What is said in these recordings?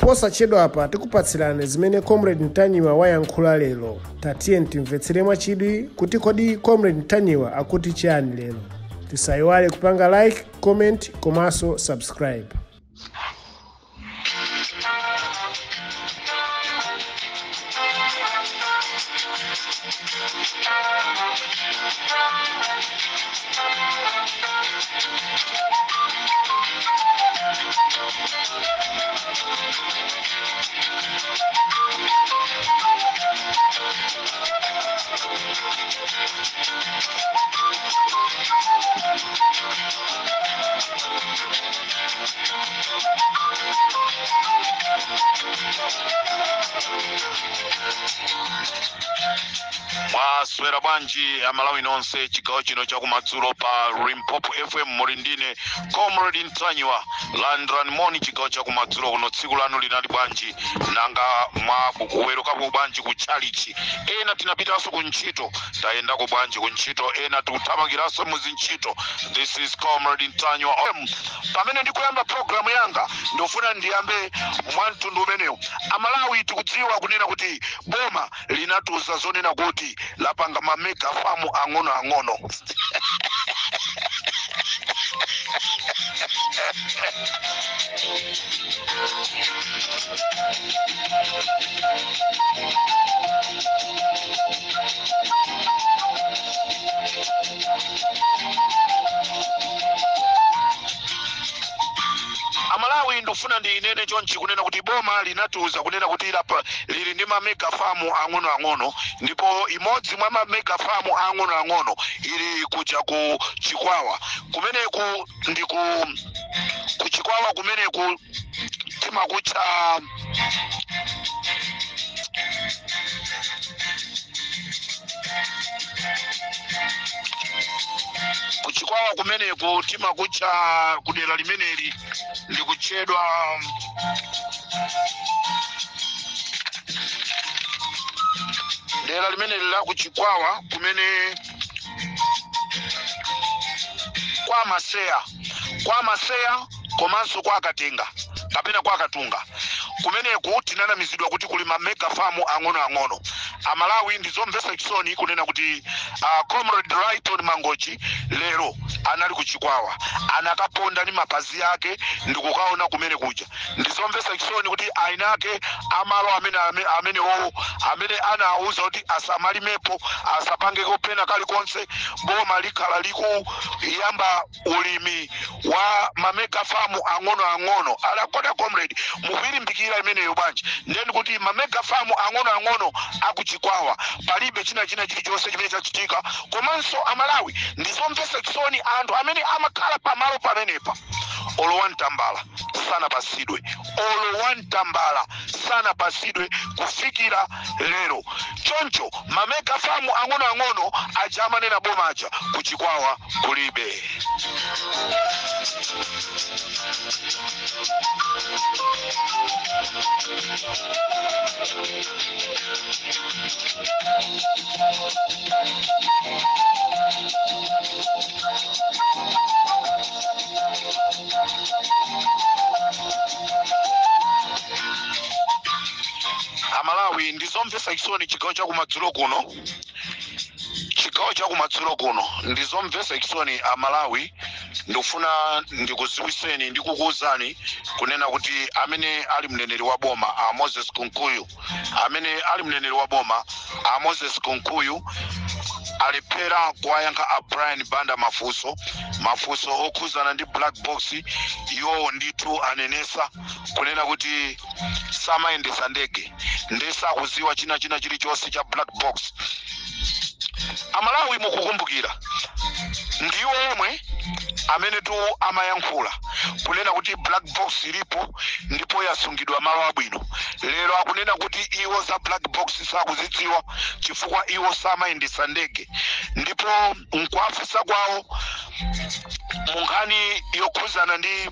Posachedwapa tikupatsirani zimene Comrade Ntanyiwa wayankhula lero. Tatiyeni timvetsere mwachidwi kuti kodi Comrade Ntanyiwa akuti chiyani lero. Tisayiwale kupanga like, comment komanso subscribe. Mwaswera bwanji Amalawi nonse? Chigawo chino chakumadzulo pa Limpopo FM muli ndine Comrade Ntanyiwa. Landirani moni chigawo chakumadzulo kuno. Tsiku lanu linali bwanji? Nanga mwakuwerukapo bwanji ku tchalichi? Ena tinapitanso ku ntchito, tayendako bwanji ku ntchito? Ena tikuthamangiranso muzintchito. This is Comrade Ntanyiwa. Pamene ndikuyamba programu yanga, ndikufuna ndiyambe mwa mtundu umenewu. Amalawi, tikudziwa kunena kuti boma linatiuza zonena kuti lapanga ma mega farm ang'onoang'ono. Amalawi, ndikufuna ndinene chonchi kunena kuti boma linatiuza kunena kuti lili ndi ma mega farm ang'onoang'ono, ndipo imodzi mwa ma mega farm ang'onoang'ono ili kuja ku Chikwawa. Kumeneku ndi ku Chikwawa kumeneku timakutcha kuchikwawa kumeneku timakutcha kudera limeneli likutchedwa dera limeneli la kuchikwawa kumene kwa Maseya, kwa Maseya komanso kwa Katenga kapena kwa Katunga. Kumeneku tinanamizidwa kuti kuli ma mega farm ang'onoang'ono. Amalawi, ndizomvetsa chisoni kunena kuti Comrade Brighton Mangochi lero anali kuchikwawa, anakaponda ndi mapazi ake ndikukaona kumene kuja. Ndizomvetsa chisoni kuti aina ake amalo amene amene anawuza kuti asamalimepo, asapangeko pena kalikonse, boma likhala likuyamba ulimi wa ma mega farm ang'onoang'ono. Alakoda comrade, mukuyilimbikira imeneyo bwanji? Ndeni kuti ma mega farm ang'onoang'ono akuchikwawa palibe china chilichonse chimene chachitika. Komanso Amalawi, ndizomvetsa chisoni, anthu amene amakhala pamalo pamenepa olo wamtambala sanapasidwe, olo wamtambala sanapasidwe kufikira lero. Choncho ma mega farm ang'onoang'ono aja amanena boma aja kuchikwawa kulibe. Amalawi, ndizomvetsa chisoni chigawo chakumadzulo kuno, chigawo chakumadzulo kuno ndizomvetsa chisoni. Amalawi, ndikufuna ndikuziwiseni ndikukuwuzani kunena kuti amene ali mneneri wa boma a Moses Kunkuyu, amene ali mneneri wa boma a Moses Kunkuyu alephera kuwayankha a Brian Banda mafunso okhuzana ndi black box. Iwowo ndithu anenesa kunena kuti samayendesa ndege, ndi sakuziwa china chilichonse cha black box. Amalawi, mukukumbukira ndiwo omwe amene tu amayankhula kunena kuti black box ilipo ndipo yasungidwa malo abwino. Lero akunena kuti iwo za black box sakuzidziwa chifukwa iwo samayendesa ndege. Ndipo nkuwafunsa kwawo mu nkhani yokhuzana ndi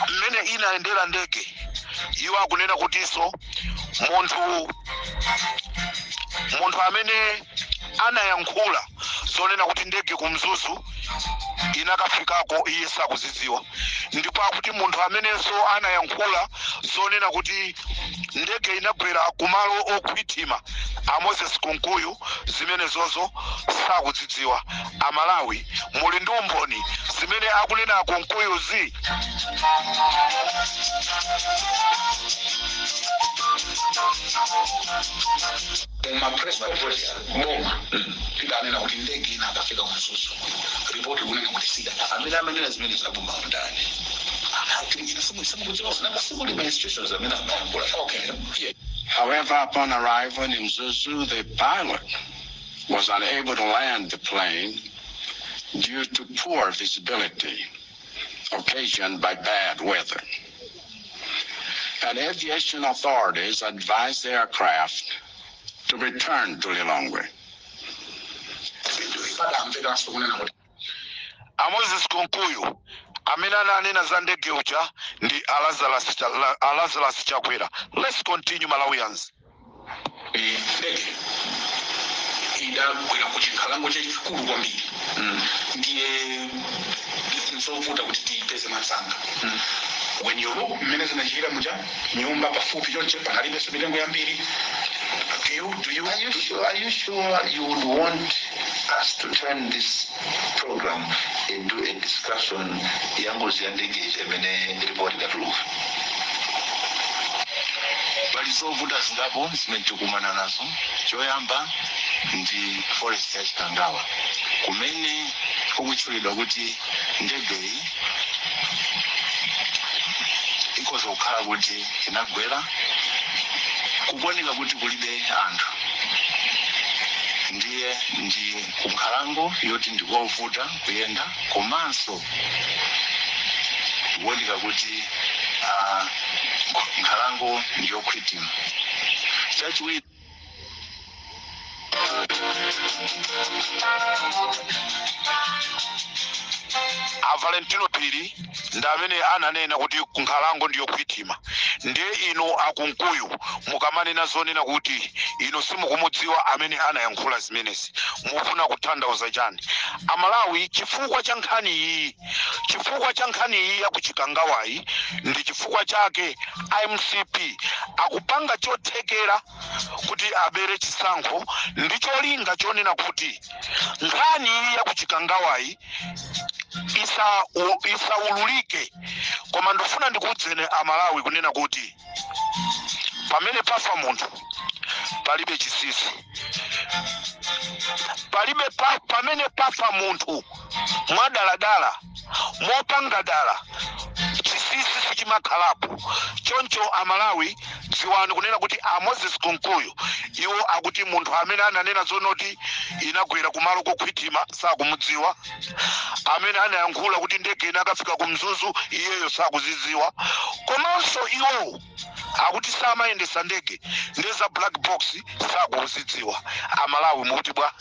mmene inayendera ndege, iwo akunena kutinso munthu amene anayankhula zonena kuti ndege ku Mzuzu inakafikako iye sakuzidziwa. Ndipo akuti munthu amenenso anayankhula zonena kuti ndege inagwera kumalo okhwitima, a Moses Kunkuyu, zimenezozo sakudzidziwa. Amalawi, muli ndi umboni zimene akunena Kunkuyuzi? Ma press conference, boma lidanena kuti ndege ina akafika ku Mzuzu, ripoti kunena kuti sida. Amene amanena zimene zaboma ndani? Simuli ma institutions amene amayankhula. Okay, yeah. However, upon arrival in Mzuzu, the pilot was unable to land the plane due to poor visibility occasioned by bad weather. And aviation authorities advised the aircraft to return to Lilongwe. Padamvekanso kunena kuti A Moses Kunkuyu, amene ananena za ndege uja ndi a Lazarus Chakwera. Let's continue, Malawians. Ndege idagwera ku chinkhalango chachikulu kwambiri, ndiye nzovuta kuti tiyipeze mwansanga. When you look mmene zinachitira muja, nyumba pafupi chonche, panalibenso mitengo yambiri. Do you Are you sure you would want us to turn this program into a discussion ya ngozi ya ndege imene ripoti idatuluka? Pali zovuta zingapo zimene tikumana nazo. Choyamba ndi forest ya Chikangawa, kumene kukutchulidwa kuti ndegeyi ikhoza kukhala kuti inagwera. Kukuoneka kuti kulibe anthu, ndiye ndi kunkhalango yoti ndikovuta kuyenda, komanso kuoneka kuti nkhalango ndiyokhwitima. Chachiwiri, A Valentino Phiri ndi amene ananena kuti nkhalango ndiyo khwitima. Ndiye inu akunkuyu mukamanena zonena kuti inu simukumudziwa amene anayankhula zimenezi, mufuna kutanthauza chani, Amalawi? Chifukwa cha nkhani iyi, chifukwa cha nkhani iyi yakuchikangawayi, ndi chifukwa chake MCP akupanga chothekera kuti abere chisankho, ndi cholinga chonena kuti nkhani iyi yakuchikangawayi isaululike. Koma ndifuna ndikuwuzeni Amalawi kunena kuti pamene pafa munthu palibe chinsinsi, palibe pamene pafa munthu mwadaladala, mopanga dala, chinsinsi sichimakhalapo. Choncho Amalawi, dziwani kunena kuti a Moses Kunkuyu iwo akuti munthu amene ananena zonoti inagwera kumalo kokhwitima sakumudziwa, amene anayankhula kuti ndege inakafika ku Mzuzu iyeyo sakuzidziwa, komanso iwowo akuti samayendesa ndege, ndi za black box sakuzidziwa. Amalawi, mukuti bwa?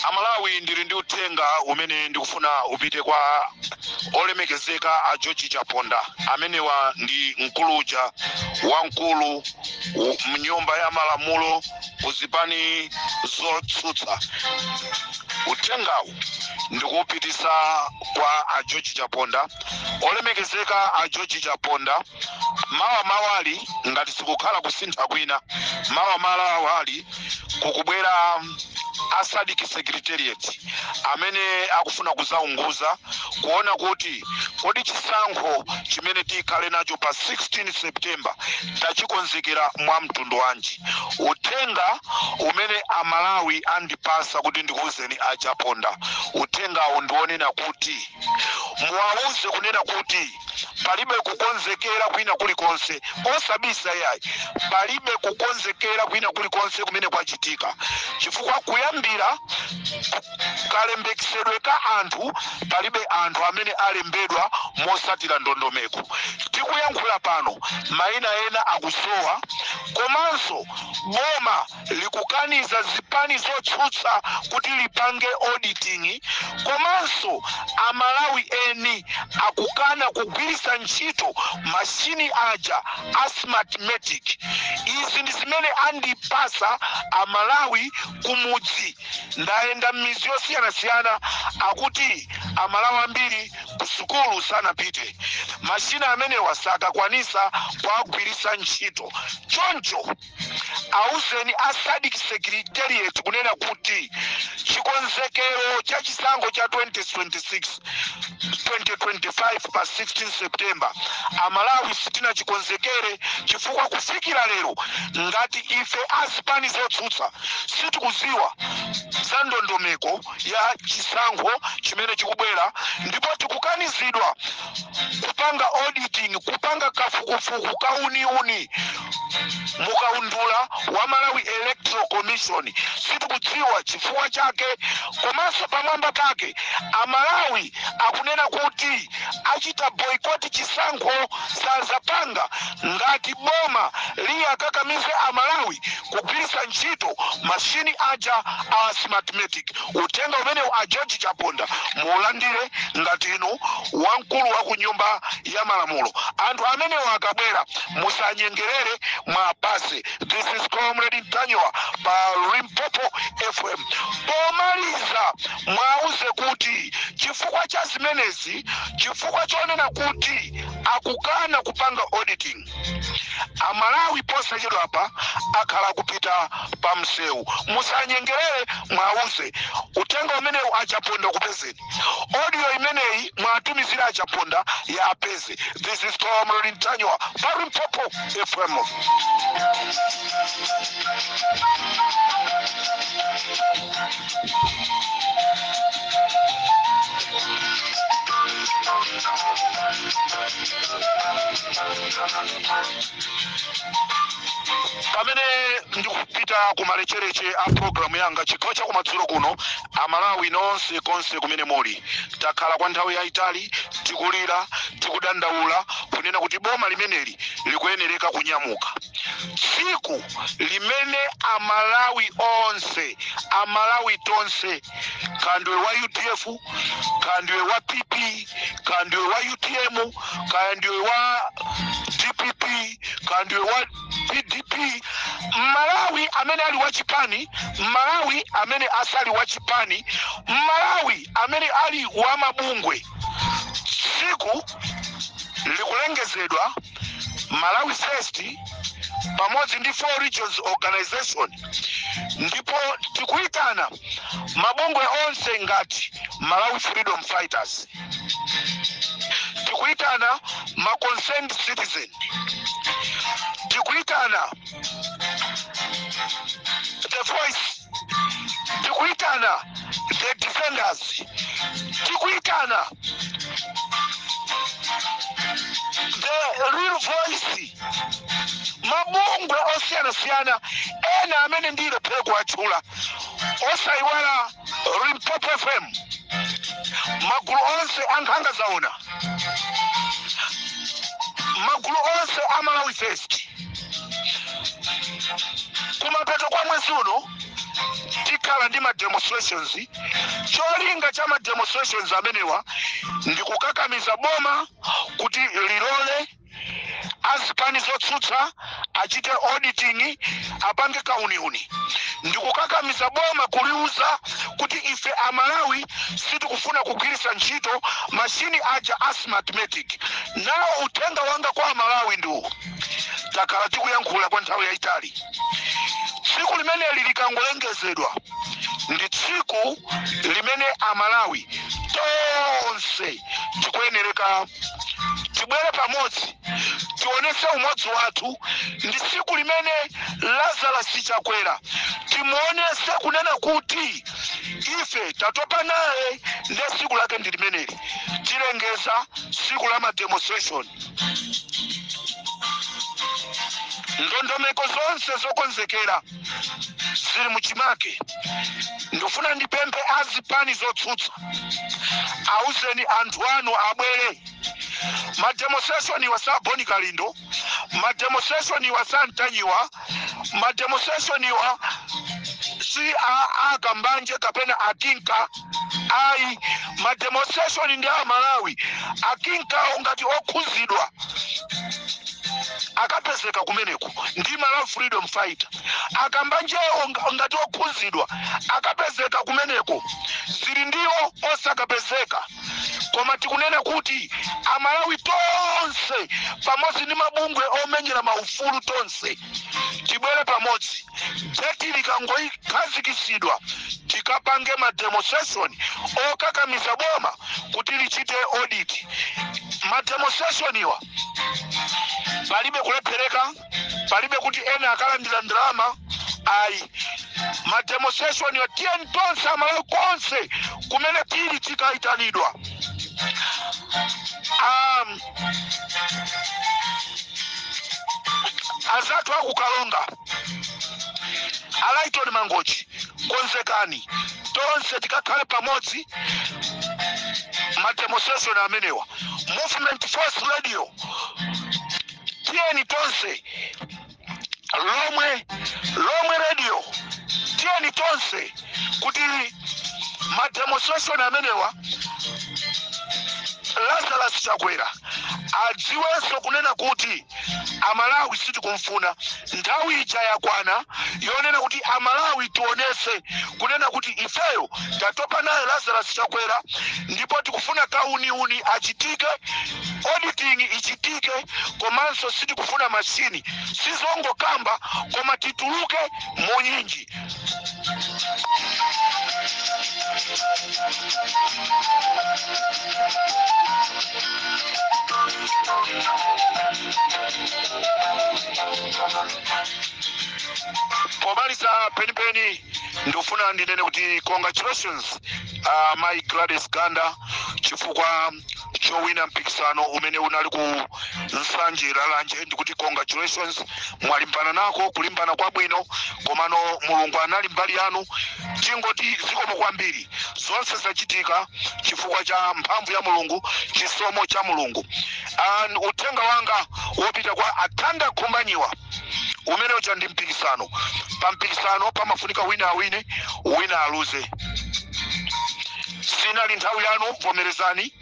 Amalawi, ndili ndi uthenga umene ndikufuna upite kwa olemekezeka a George Chaponda. Amenewa ndi mkuluja wamkulu mnyumba ya malamulo kuzipani zotsutsa. Uthengawu ndikuwupitisa kwa a George Chaponda. Olemekezeka a George Chaponda, mawa mawali, ngati sikukhala kusintha kwina, mawa mawali kukubwera a SADC Secretariat amene akufuna kuzaunguza kuona kuti kodi chisankho chimene tikhale nacho pa 16 September tachikonzekera. mwa mtundu wanji. Uthenga umene Amalawi andipasa kuti ndikuwuzeni aChaponda, uthengawo ndionena kuti muwawuze kunena kuti palibe kukonzekera kwina kulikonse, osabisa yayi, palibe kukonzekera kwina kulikonse kumene kwachitika, chifukwa kuyambira kalembekesedwe ka anthu, palibe anthu amene alembedwa mosatira ndondomeko. Tikuyankhula pano mayina ena akusowa, komanso boma likukaniza zipani zotsutsa kuti lipange auditing, komanso Amalawi eni akukana kugwiritsa ntchito mashini aja a Smartmatic. Izi ndi zimene andipasa Amalawi kumudzi. Ndayenda m'mizi yosiyanasiyana, akuti Amalawi ambiri ku sukulu sanapite, mashina amenewa sakakwanisa kuagwiritsa ntchito. Choncho auzeni a SADC Secretariat kunena kuti chikonzekero cha chisankho cha 2026 2025 pa 16 September, Amalawi sitinachikonzekere, chifukwa kufikira lero ngati ife azipani zotsutsa sitikuziwa za ndondomeko ya chisankho chimene chikubwera, ndipo tikukanizidwa kupanga auditing, kupanga kafukufuku kauniuni mukaundula wa Malawi Electoral Commission. Sitikudziwa chifukwa chake. Komanso pamwamba pake Amalawi akunena kuti achita boycott chisankho, sazapanga ngati boma liyakakamize Amalawi kugwiritsa ntchito mashini aja a Smartmatic. Uthenga umenewu, a George Chaponda, muulandire ngati inu wamkulu wa ku Nyumba ya Malamulo. Anthu amenewo akabwera musanyengerere, mwapase. This is Comrade Ntanyiwa pa Limpopo FM. Pomaliza mwauze kuti chifukwa cha zimenezi, chifukwa chonena kuti akukana kupanga auditing, Amalawi posachedwa apa akhala kupita pa msewu. Musanyengerere, mwauze. Uthenga umenewu aChaponda kupezeni, audio imeneyi mwatumizira aChaponda ya apeze. This is Comrade Ntanyiwa pa Limpopo FM. Pamene ndikupita kumalechereche a programu yanga chigawo chakumadzulo kuno, Amalawi nonse konse kumene muli, takhala kwa nthawi yayitali tikulira, tikudandaula kunena kuti boma limeneli likuyenereka kunyamuka. Tsiku limene Amalawi onse, Amalawi tonse, kandiwe wa UDF, kandiwe wa PP, kandiwe wa UTM, kandiwe wa DPP, kandiwe wa PDP, Mmalawi amene ali wachipani, Mmalawi amene asali wachipani, Mmalawi amene ali wa mabungwe, tsiku likulengezedwa, Malawi First pamodzi ndi Four Regions Organization, ndipo tikuyitana mabungwe onse ngati Malawi Freedom Fighters, tikuyitana ma concerned citizen, tikuyitana The Voice, tikuyitana The Defenders, tikuyitana The Real Voice, mabungwe osiyanasiyana ena amene ndilephere kuwatchula, osayiwala Limpopo FM, magulu onse ankhanga zaona, magulu onse a Malawi First. Kumapeto kwa mwezi uno tikhala ndi ma demonstrations. Cholinga cha ma demonstrations amenewa ndi kukakamiza boma kuti lilole azipani zotsutsa achite auditing, apange kauniuni, ndikukakamiza boma kuliuza kuti ife Amalawi sitikufuna kugwiritsa ntchito mashini aja a Smartmatic. Nawo uthenga wanga kwa Amalawi ndiwu: takhala tikuyankhula kwa nthawi yayitali. Tsiku limeneli likangolengezedwa ndi tsiku limene Amalawi tonse tikuyenereka tibwere pamodzi. Tionese umodzi wathu. Ndi tsiku limene Lazarus Chakwera timuonese kunena kuti ife tatopa naye. Ndiye tsiku lake ndi limeneli. Tilengeza tsiku la mademonstration. Ndondomeko zonse zokonzekera zili muchimake. Ndifuna ndipemphe azipani zotsutsa, auzeni anthu anu abwere. Mademonstration iwa sa Boni Kalindo, mademonstration iwa sa Ntanyiwa, mademonstration iwa si a Akambanje kapena Akinka, ayi. Mademonstration ndi a Malawi. Akinkawo ngati okhuzidwa akapezeka kumeneku ndi Malawi Freedom Fighter. Akambanjewo ngati okhuzidwa akapezeka kumeneko. Zili ndiwo osakapezeka, koma tikunena kuti Amalawi tonse pamodzi ndi mabungwe omenyera maufulu tonse tibwere pamodzi. Date likangoikhazikisidwa, tikapange ma demonstration okakamiza boma kuti lichite audit. Ma demonstration iwa palibe kulephereka, palibe kuti ena akalandira ndalama, ayi. Ma demonstration iwa, tiyeni tonse Amalawi konse kumene tili, tikayitanidwa azathu akukalonga, Alaiton Mangochi, konzekani, tonse tikakhale pamodzi ma demonstration amenewa. Movement Force Radio, tiyeni tonse. Lomwe Radio, tiyeni tonse kuti ma demonstration amenewa Lazarus Chakwera adziwenso kunena kuti Amalawi sitikumfuna. Nthawi ija yakwana yonena kuti Amalawi tionese kunena kuti ifeyo tatopa naye Lazarus Chakwera, ndipo tikufuna kauniuni achitike, auditing ichitike, komanso sitikufuna mashini. Sizongokamba, koma tituluke munyinji. Pomaliza penipeni, ndikufuna ndinene kuti congratulations, Mai Gladys Ganda, chifukwa chowina mpikisano umene unali ku Nsanje Lalanje. Ndikuti congratulations, mwalimbana nako kulimbana kwabwino, komano Mulungu anali mbali yanu. Tingoti zikomo kwambiri. Zonse zachitika chifukwa cha mphamvu ya Mulungu, chisomo cha Mulungu. And uthenga wanga wopita kwa Athanda Khumbanyiwa, umene uja ndi mpikisano. Pa mpikisano pamafunika wina awine, wina aluze. Sinali nthawi yanu, vomerezani.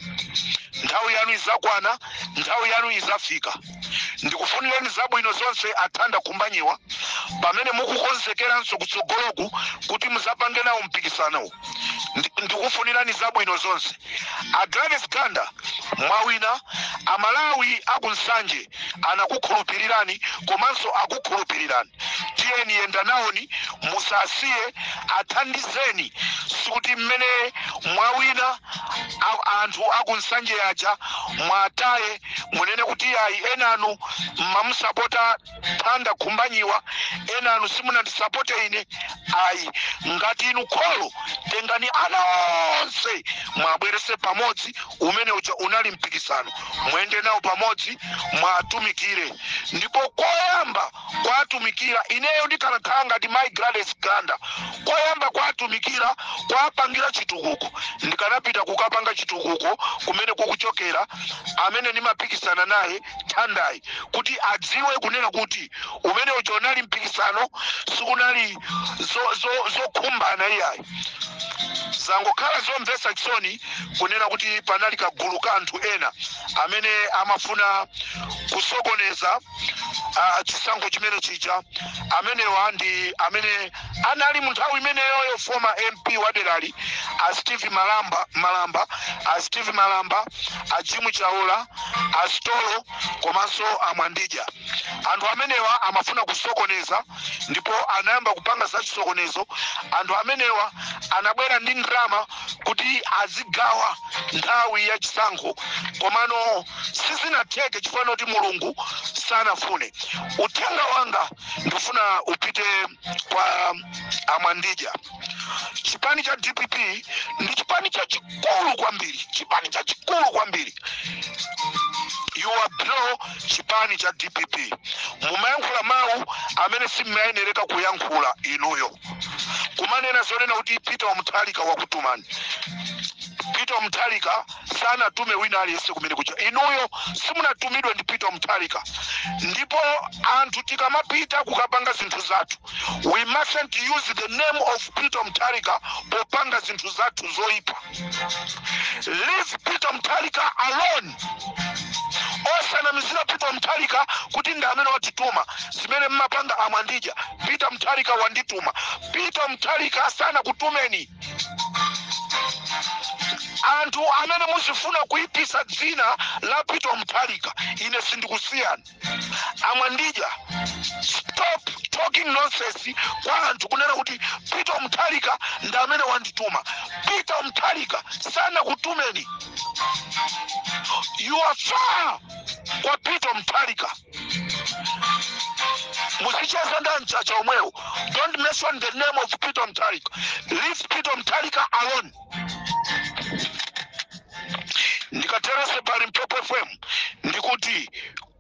Nthawi yanu izakwana, nthawi yanu izafika. Ndikufunireni zabwino zonse, Athanda Khumbanyiwa, pamene mukukonzekeranso kutsogoloku kuti muzapange nawo mpikisano. Ndikufunirani zabwino zonse. A Gladys Ganda, mwawina. Amalawi akunsanje anakukhulupirirani komanso akukhulupirirani. Tiyeni, yenda nawoni, musasiye, athandizeni. Sikuti mmene mwawina anthu akunsanje aja mwataye, munene kuti ayi, enanu mmamusapota Thanda Khumbanyiwa, enanu simunandisapote ine, ayi. Ngati inu kholo, tengani ana onse mwabwerese pamodzi. Umene uja unali mpikisano, mwende nawo pamodzi, mwatumikire. Ndipo koyamba kwatumikira, ineyo ndikanakhala ngati Mai Gladys Ganda, koyamba kwatumikira, kwapangira chitukuko, ndikanapita kukapanga chitukuko kumene kukuchokera amene ndimapikisana naye Thandayi, kuti adziwe kunena kuti umene uja unali mpikisano, sikunali zokhumbana iyayi. Zangokhala zomvetsa chisoni kunena kuti panali kagulu ka anthu ena amene amafuna kusokoneza chisankho chimene chija. Amenewa ndi amene anali mu nthawi imeneyoyo former MP waderali, a Steve Malamba, Malamba, a Steve Malamba, a Jimu Chaula, a Stolo komanso a Mwandija. Anthu amenewa amafuna kusokoneza ndipo anayamba kupanga za chisokonezo. Anthu amenewa anabwera ndi ndalama. Ndalama kuti azigawa nthawi ya chisankho, komano sizinatheke chifukwa kuti Mulungu sanafune. Uthenga wanga ndifuna upite kwa Amwandija. Chipani cha DPP ndi chipani chachikulu kwambiri, chipani chachikulu kwambiri. You are below chipani cha DPP. Mumayankhula mawu amene simmayenereka kuyankhula inuyo, kumanena zonena kuti Peter Mutharika wakutumani. Peter Mutharika sanatume wina aliyense kumene kucha. Inuyo simunatumidwe ndi Peter Mutharika. Ndipo anthu tikamapita kukapanga zinthu zathu, we mustn't use the name of Peter Mutharika popanga zinthu zathu zoyipa. Leave Peter Mutharika alone. Osanamizira Peter Mutharika kuti ndi amene watituma. Zimene mmapanga Amwandija, "Peter Mutharika wandituma," Peter Mutharika sanakutumeni. Anthu amene muzifuna kuyipisa dzina la Peter Mutharika, ine sindikusiyani. Amwandija, stop talking nonsense kwa anthu kunena kuti Peter Mutharika ndi amene wandituma. Peter Mutharika sanakutumeni. You are far kwa Peter Mutharika. Muzicheza ndi amchacha omwewo. Don't mention the name of Peter Mutharika. Leave Peter Mutharika alone. Ndikaterese pa Limpopo FM ndikuti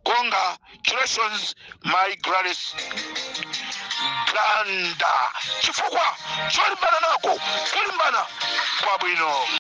congratulations, my Gladys Banda, chifukwa cholimbana nako kulimbana kwabwino.